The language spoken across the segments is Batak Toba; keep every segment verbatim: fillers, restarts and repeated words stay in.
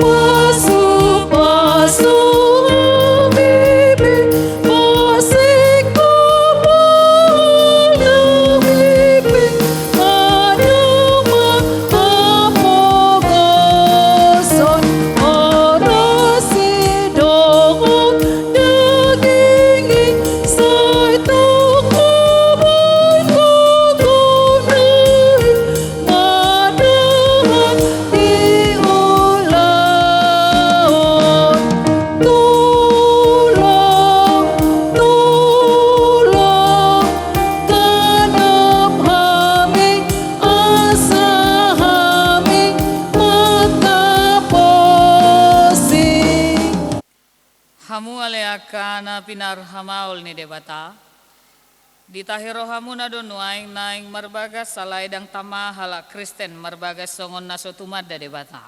Pasu-pasu bibi, pasik kupul bibi, adong ma hapogoson, oras i dohot daging i, sai tung hubul gogo nai. Madahan i ulaon. Tulung, tulung, ganop hami, asa hami manghaposi. Hamu ale angka na pinarhamaol ni Debata, ditahi rohamuna do nuaeng naeng marbagas, alai ndang tama halak Kristen marbagas songon na so tumanda Debata.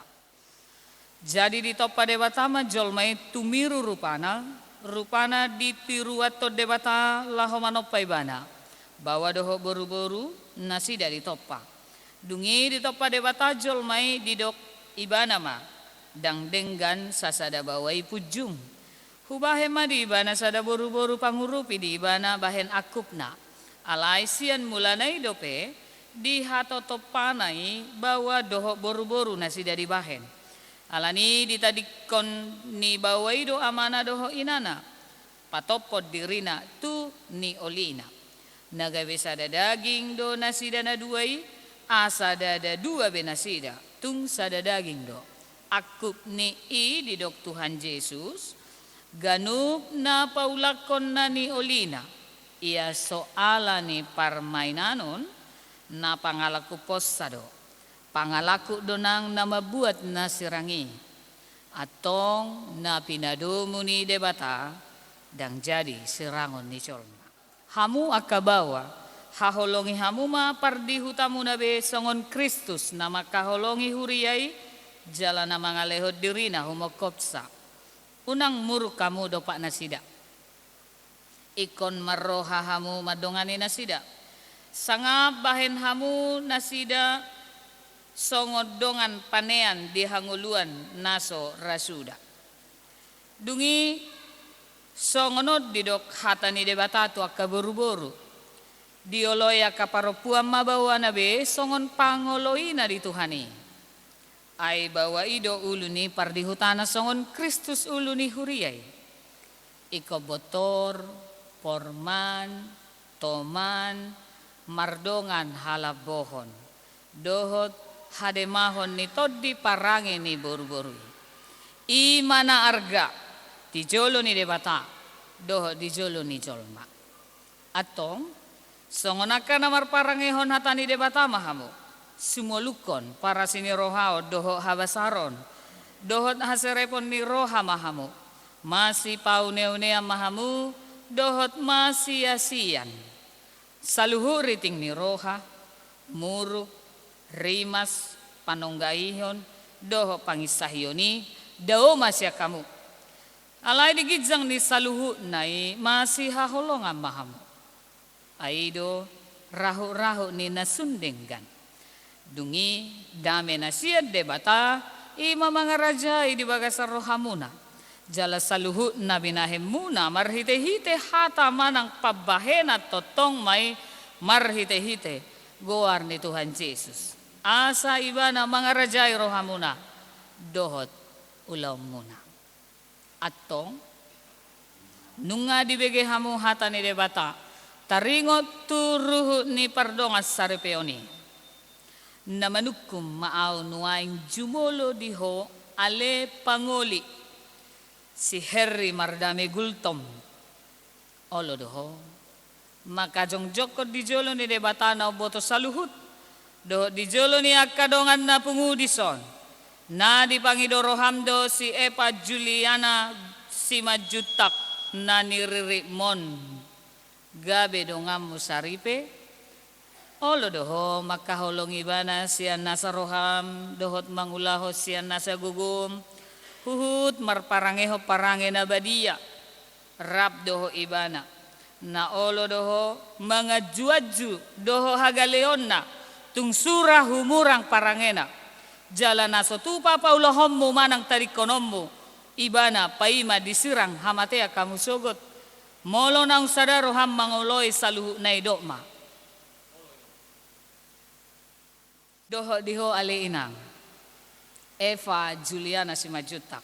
Jadi ditompa Debata ma jolma i tumiru rupana, rupana ditiruanhon Debata laho manompa ibana. Baoa dohot boruboru, nasida ditompa. Dung i ditompa Debata jolma i, didok ibana ma, ndang denggan sasada baoa i punjung. Hubahen ma di ibana sada boruboru pangurupi di ibana bahen angkupna. Alai sian mulana i dope dihatotompana i baoa dohot boruboru nasida dibahen. Alani i ditadingkon ni baoa i do amana dohot inana, patophon dirina tu niolina. Na gabe sada daging do nasida na dua i, asa ndada dua be nasida, tung sada daging do. Angkup ni i didok Tuhan Jesus, ganup na paulakkon na niolina, ia so ala ni parmainanon, na pangalangkuphonsa do. Pangalangkup do nang na mambuat na sirang i. Antong na pinadomu ni Debata, ndang jadi sirangon ni jolma. Hamu angka baoa, haholongi hamu ma pardihutamuna be songon Kristus na mangkaholongi huria i, jala na mangalehon dirina humongkopsa. Unang muruk hamu dompak nasida. Ingkon marroha hamu mandongani nasida. Sangap bahen hamu nasida songon dongan panean di hangoluan na so ra suda. Dung i songon on didok hata ni Debata tu angka boruboru. Dioloi angka parompuan ma baoana be songon pangoloina di Tuhan i. Ai baoa i do ulu ni pardihutana songon Kristus ulu ni huria i. Ingkon bontor, porman, toman, mardongan halambohon, dohot hademahon ni tondi parange ni boruboru i. I ma na arga di jolo ni Debata, dohot di jolo ni jolma. Antong, songon angka na marparangehon hata ni Debata ma hamu, sumolukhon parasi ni rohaon dohot habasaron, dohot haserepon ni roha ma hamu, masipauneunean ma hamu, dohot masiasian. Saluhut riting ni roha, muruk, rimas, panonggaihon, dohot panginsahion i, dao ma sian hamu. Alai di ginjang ni saluhutna i masihaholongan ma hamu. Ai i do rahutrahut ni na sun denggan. Dung i dame na sian Debata, i ma mangarajai di bagasan rohamuna. Jala saluhut na binahenmuna marhitehite hata manang pambahenan tongtong ma i marhitehite goar ni Tuhan Jesus. Asa Ibana mangarajai rohamuna dohot ulaonmuna. Antong, nunga dibege hamu hata ni Debata, taringot tu ruhut ni pardongan saripeon i. Na manungkun ma ahu nuaeng jumolo di ho ale pangoli, si Henry Mardame Gultom. Olo do ho mangkajongjongkon di jolo ni Debata na umboto saluhut, dohot di jolo ni angka dongan na pungu dison, na dipangido roham do si Eva Juliana Simanjuntak na niriritmon, gabe donganmu saripe. Olo do ho mangkaholongi ibana sian nasa roham, dohot mangulahon sian nasa gogom, huhut marparangehon parange na badia rap dohot ibana. Na olo do ho manganjuanju dohot hagaleonna, tung sura humurang parangena. Jala na so tupa paulahonmu manang tadingkononmu ibana, paima disirang hamatean hamu sogot. Molo naung sada roham mangoloi saluhutna i, dok ma. Dohot di ho ale inang Eva Juliana Simanjuntak,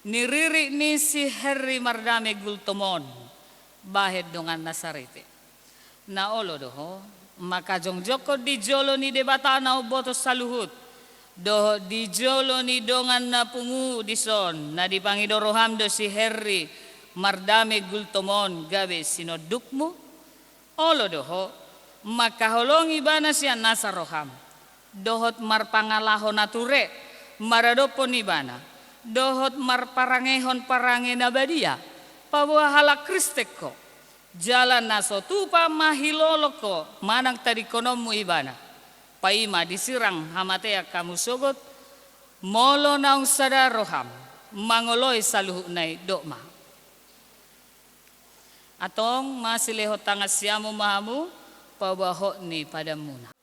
ni ririt ni si Henry Mardame Gultom on, bahen dongan na saripe. Na olo do ho mangkajongjongkon di jolo ni Debata na umboto saluhut, dohot di jolo ni dongan na pungu dison, na dipangido roham do si Henry Mardame Gultom on gabe sinondukmu? Olo do ho mangkaholongi ibana sian nasa roham, dohot marpangalaho na ture maradophon ibana, dohot marparangehon parange na badia, paboa halak Kristen ho. Jala na so tupa mahilolong ho manang tadingkononmu ibana, paima disirang hamatean hamu sogot. Molo naung sada roham mangoloi saluhutna i, dok ma. Antong masilehon tangan siamun ma hamu paboa hot ni padanmuna.